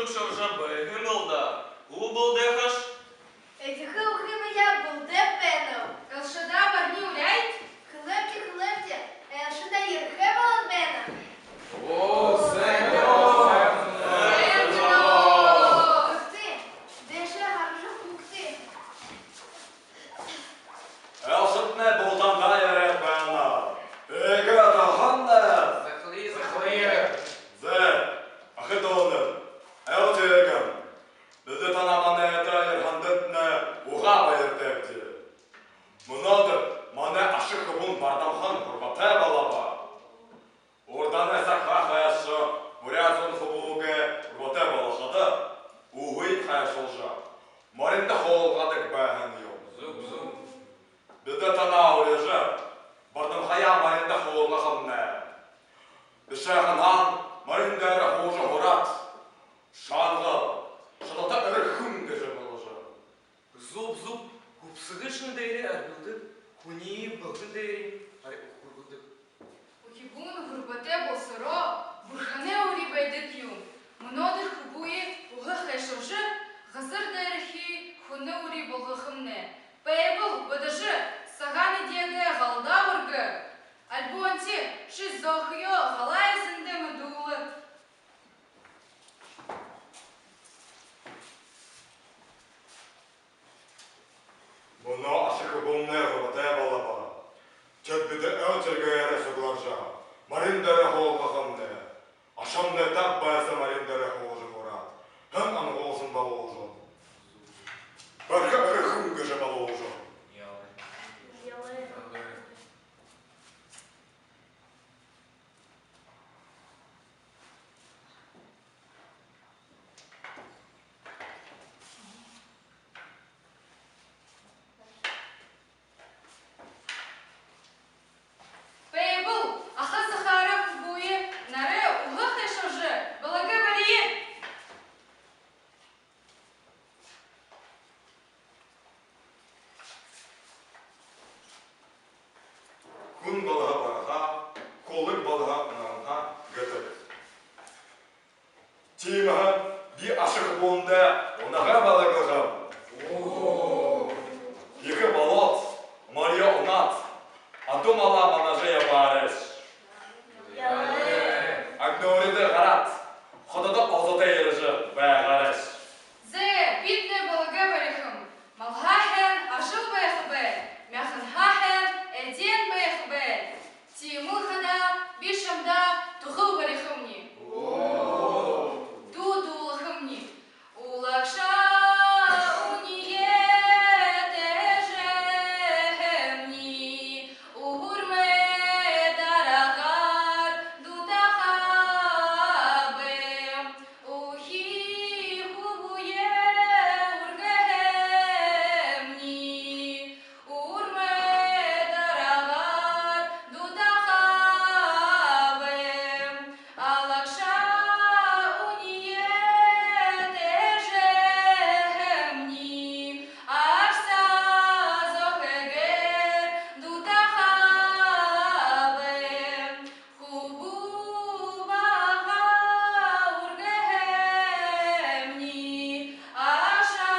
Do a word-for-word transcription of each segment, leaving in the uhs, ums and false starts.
шоржо байһан юм даа. Хуу бэлдээ хаш. Эдихэ үхибэ, яа, бэлдээ байнаб. Айлшадаа барни уряад. Хэлэбди, хэлэбди. Айлшадаа ерэхэ болоод байна. Оо, сайн байна. Сайн байна. Дээшээ хаража үгты. Айлшаднай бултандаа ерээд байна. Эгээ, таханна. Захалая, захалая. Зэ, ахатанар, айл тиигэм. Бидэ танаа манайда ерэһэндэтнай угаа баяртайбди. Мүнөөдэр манай аша хүбүүн Бардамхан гурбатай болобо. Урданай саг хаа хойшо буряад зон хүбүүгээ гурбатай болгоходо, үһыень хайшалжа, мориндо хуулгадаг байһан юм. Зүб, зүб. Бидэ танаа уряжа, Бардамхаяа мориндо хуулгахамнай. Бишыхан хаан морин дээрэ һуужа һураад: «Шанга, шадалта эрхим», — гэжэ болжо. Зүб, зүб, губсаһан шэнги дээрээ аргалдаг, хүниие бэлгэн дээрээ арьяа хүргэдэг. Үхибүүн гурбатай болсороо, бурханай үри байдаг юм. Мүнөөдэр хүбүүе уһа хайшалжа, газар дээрэхи хүнэй үри болгохомнай. Байбал, бодожо, сагаан эдеэгээ галдаа үргэ. Альбонти, ши зөөхөө галаа эзэндэ мэдүүлэ. Мүнөө аша хүбүүмнай гурбатай болобо. Теэд бидэ айл тиигээрээ сугларжа, морин дээрэ һуулгахамнай. Ашамнай таг байса морин дээрэ һуужа һураад, һэн ангуулсан болуужа, бэрхэ эрхим гэжэ болуужа. Байбал, аха захаараа хүбүүе нарай уһа хайшалжа, балага бария. Хүн балһа бараха, хүлэг балһа унахаһан гэдэг. Тиимэһээ би аша хүбүүндээ унагаа балаглахам. Ехэ болоод, морёо унаад, адуу малаа манажа ябаарайш. Агнууридаа гараад, хододоо озодоо ерэжэ байгаарайш. Зэ, бидэ балага барихам. Малһаа һайн ажал байха бай, мяханһаа һайн эдеэн байха бай. Тиимэл хадаа би шамда туһал барихамни. Дуу дуулахамни. Улагша үниие тэжээһэмни, үрмэ дараагаар дутахаб. Үхи хүбүүе үргэһэмни, үрмэ дараагаар дутахаб. Алагша үниие тэжээһэмни, арса зөөхөөр дутахаб. Хүбүү бага үргэһэмни, аша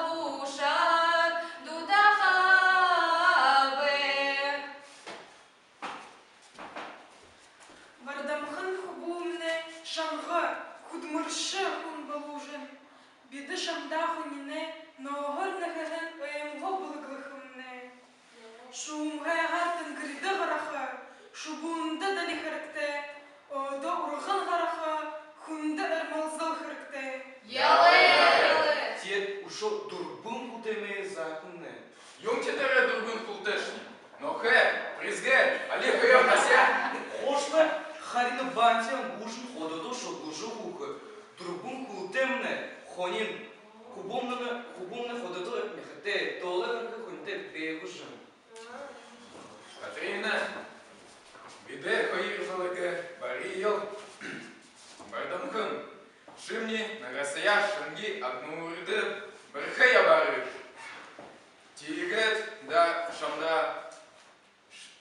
һушаар дутахаб. Бардамхан хүбүүмнай шанга, хүдэлмэришэ хүн болуужа, бидэ шамда хүнинэй нооһоор нэхэһэн оймһоо балаглахамнай. Шуумгайгаар тэнгэридэ гараха, шубуундаа дали хэрэгтэй, өөдөө урган гараха, хүндэ эрмэлзэл хэрэгтэй. Ялай, ялай. Теэд үшөө дүрбэн хүлтээмэ заахамнай. Юун тэрэ дүрбэн хүлтээшни? Нохой, брезгэй, али хоёр хасяа? Хошто, харин бантяан гушан хододоо шогложо һууха дүрбэн хүлтээмнай. Хонин, хүбүүмнай, хүбүүмнай хододоо мяхатай, тооло гараха хүнтэй бэе гушан. Катрина, бидэ хоёр золго бариял. Бардамхан, шимни нагасаяа шэнги агнууридаа бэрхэ ябаарайш. Тиигээд даа шамда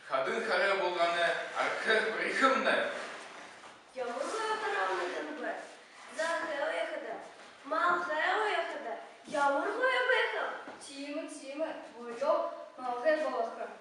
хадын хараа болгоно архи барихамнай. Ямар гоё тараанаганб. Захалая. Тиимэ, тиимэ, буян ноогой болохо.